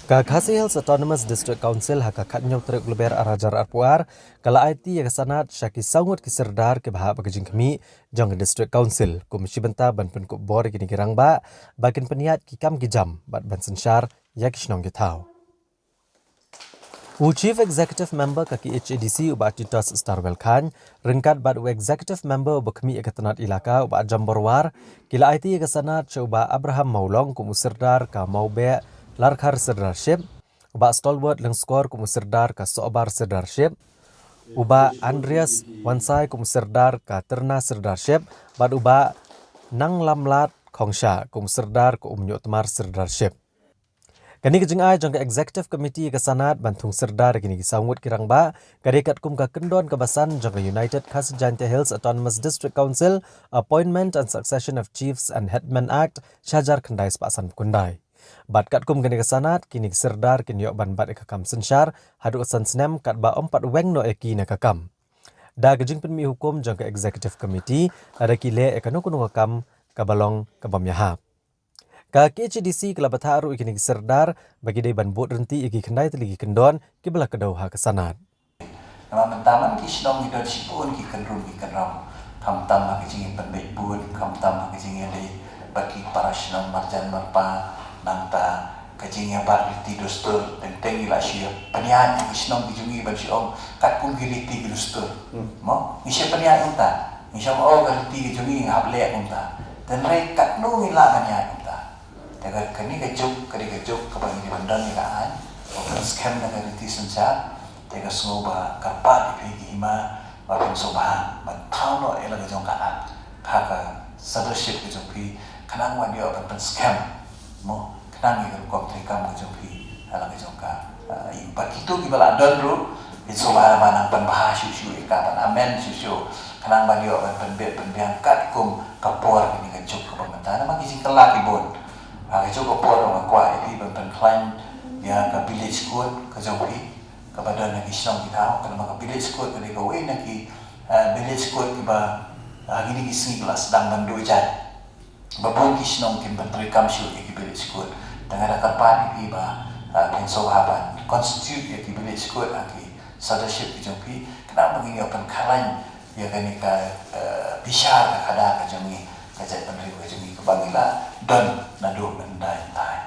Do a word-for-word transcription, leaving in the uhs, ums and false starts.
Ka Khasi Hills Autonomous District Council ha ka khatnyo tarik Lber arhajar arphew ar ka la aiti ïa ka sanad sha ki saw ngut ki sirdar kiba hap ha ka jingkhmih jong ka District Council kum shi bynta ban pynkup bor ïa kine ki rangbah ba kin pynïaid ki kam ki jam bad ban synshar ïa ki shnong ki thaw. U Chief Executive Member ka K H A D C u Bah Titos Starwell Chyne ryngkat bad u Executive Member uba khmih ïa ka tnat Elaka u Bah Jambor War ki la aiti ïa ka sanad sha u Bah Abraham Mawlong kum u sirdar ka Mawbeh Larkhar Sirdarship, u Bah Stalwart Lyngskor kum u sirdar ka Sohbar Sirdarship, u Bah Andreas Wansai kum u sirdar ka Tyrna Sirdarship bad u Bah Nanglamlad Khongsha kum u sirdar ka Umñiuhtmar Sirdarship. Kane ka jingai jong ka Executive Committee ïa ka sanad ban thung sirdar ïa kine ki saw ngut ki rangbah ka dei katkum ka kyndon kaba san jong ka United Khasi Jaintia Hills Autonomous District Council Appointment and Succession of Chiefs and Headmen Act shi hajar khyndai spah sanphew khyndai. Bad katkum kane ka sanad kine ki sirdar kin ïoh ban bat ïa ka kam synshar haduh san snem katba ym pat weng noh ïa ki na ka kam. Da ka jingpynmih hukum jong ka Executive Committee lada ki leh ïa kano kano ka kam kaba long ka bym ïahap. Ka K H A D C ka la batai ruh ïa kine ki sirdar ba ki dei ban bud ryntih ïa ki khyndai tylli ki kyndon kiba la kdew ha ka sanad. Namar mynta man ki shnong ki don shibun ki kynrum ki kynram. Khamtam ha ka jingïapynbeit bun, khamtam ha ka jingïadei bad ki para shnong marjan marpa, nangta ka jingïabat riti dustur, teng teng ngi la shu ïa pynïaid ïa ki shnong ki jong ngi ban shu ong katkum ki riti ki dustur. Hmm. Mo, ngi shu pynïaid kumta. Ngi shu ong, oh, ka riti ki jong ngi ngi hap leh kumta. Tynrai katno ngi lah ban ïaid kumta. Te ka, kane ka juk, kane ka juk kaba ngi dei ban don ïa ka aiñ, ban pynskhem na ka riti synshar. Te nga sngew ba kyrpad ïa phi ki hima ba phin sngewbha ban thaw noh ïa la ka jong ka Act ha ka suddenship ka jong phi, khnang ban ïoh ban pynskhem, mo, khnang ïa ka rukom treikam ka jong phi ha la ka jong ka, ah, ïing. Bad kito kiba la don ruh, phin sngewbha ban nang pynbha shuh shuh ïa ka, ban amend shuh shuh, khnang ban ïoh ban pynbit pynbiang katkum ka por kane ka juk kaba mynta. Namar ki jingkylla ki bun. Ha ka juk ka por nga kwah ïa phi ban pynkhlaiñ ïa ka village court ka jong phi, kaba don ha ki shnong ki thaw, kaba ka village court ka dei kawei na ki, eh, village court kiba, eh, ha kine ki sngi ki la sdang ban duh jait. Ba bun ki shnong kim pyntreikam shuh ïa ki village court. Te nga da kyrpad ïa phi ba, eh, phin sngewbha ban constitute ïa ki village court ha ki suddenship ki jong phi, khnang ba ngin ïoh pynkhlaiñ ïa kane ka, eh, bishar ka khadar ka jong ngi, ka jaitbynriew ka jong ngi kaba ngi la don naduh mynta mynta.